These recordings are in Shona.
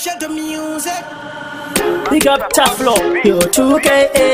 Shadow music. Big up Taflo, yo 2K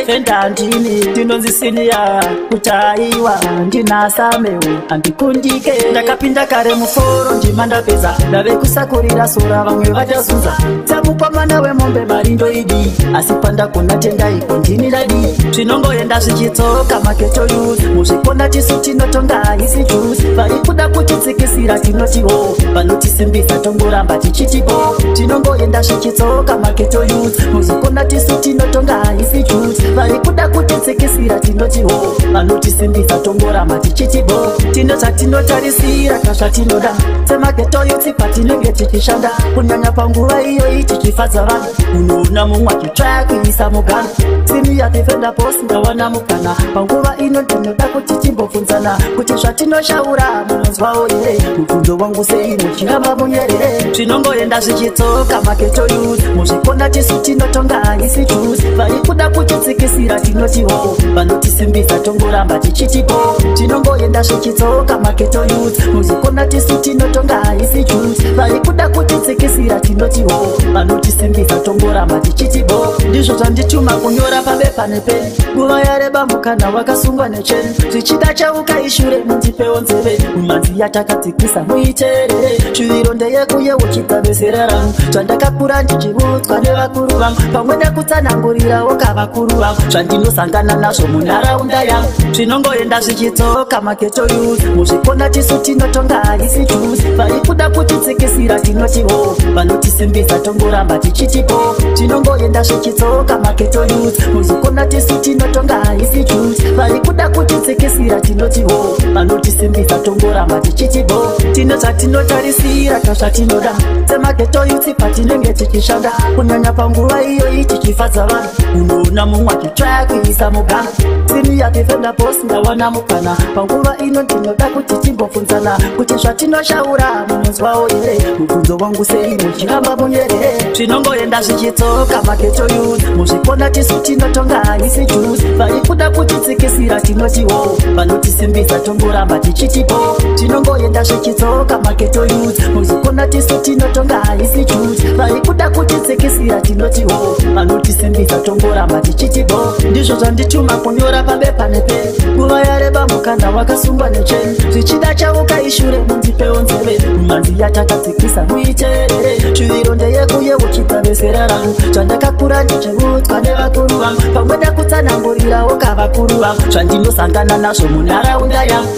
fenda ndini ndinonzi senior kutaiwa ndina Sameu andikundike. Ndakapinda kare muforo ndima ndapedza, ndave kusakurira sora vamwe vachazunza. Tsamukwamana wemombe mari ndoidi, asi pandagona tendaiko ndini dadi. Zvinongoenda zvichitsoka maghetto youth, muzvikona tisu tinotonga isi juice. Vari kuda kutitsikisira tinotiwo, vanotisimbisa tongoramba tichitipo. Tinongoenda zvichitsoka maghetto youth, muzvikona tisu tinotonga isi juice. Vari kuda kutitsikisira tinotiwo, vanotisimbisa tongoramba tichitipo. Tino zvatinotarisira kazvatinoda semaghetto youth patinenge tichishanda, kunyanya panguva iyoyi tichifadza vanhu. Unoona mumwe achitsvaya kuisa mugano, senior defender boss ndawana mukana. Panguva ino ndinoda kuti timbobvunzana kuti zvatinoshaura munonzwawo here? Mubvunzo wangu sei muchiramba munyerere? Zvinongoenda zvichitsoka maghetto youth, muzvikona tisu tinotonga isi juice. Vari kuda kutitsikisira tinotiwo, vanotisimbisa tongoramba tichitipo. Tinongoenda zvichitsoka maghetto youth, muzvikona tisu tinotonga isi juice. Vari kuda kutitsikisira tinotiwo, vanotisimbisa tongoramba tichitipo. Ndizvo zvandituma kunyora pabepa nepeni, nguva yareba mukana wakasungwa necheni. Zvichida chauka ishure mundipewo nzeve, mumanzi yatakatsikisa muiteerere. Shuviro ndeyekuyeuchidza vezera rangu zvandakakura ndichiudzwa nevakuru vangu, pamwe nekutsanangurirawo kavakuru vangu zvandinosangana nazvo munharaunda yangu. Zvinongoenda zvichitsoka maghetto youth, muzvikona tisu tinotonga isi juice. Vari kuda kutitsikisira tinotiwo, vanotisimbisa tongoramba tichitipo. Tinongoenda zvichitsoka maghetto youth, muzvikona tisu tinotonga isi juice. Vari kuda kutitsikisira tinotiwo, vanotisimbisa tongoramba tichitipo. Tino zvatinotarisira kazvatinoda semaghetto youth patinenge tichishanda, kunyanya panguva iyoyi tichifadza vanhu. Unoona mumwe achitsvaya kuisa mugano, senior defender boss ndawana mukana. Panguva ino ndinoda kuti timbobvunzana kuti zvatinoshaura munonzwawo here? Mubvunzo wangu sei muchiramba munyerere? Zvinongoenda zvichitsoka maghetto youth, muzvikona tisu tinotonga isi juice. Vari kuda kutitsikisira tinotiwo, vanotisimbisa tongoramba tichitipo. Tinongoenda zvichitsoka maghetto youth, muzvikona tisu tinotonga isi juice. Vari kuda kutitsikisira tinotiwo, vanotisimbisa tongoramba tichitipo. Ndizvo zvandituma kunyora pabepa nepeni, nguva yareba mukana wakasungwa necheni. Zvichida chauka ishure mundipewo nzeve, mumanzi yatakatsikisa muiteerere. Shuviro ndeyekuyeuchidza vezera rangu zvandakakura ndichiudzwa nevakuru vangu, pamwe nekutsanangurirawo kavakuru vangu zvandinosangana nazvo munharaunda yangu.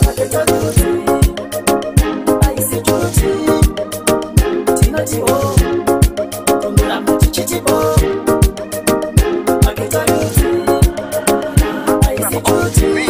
Maghetto youth, aisi juice, tinotiwo, tongoramba tichitipo. Maghetto youth, aisi juice.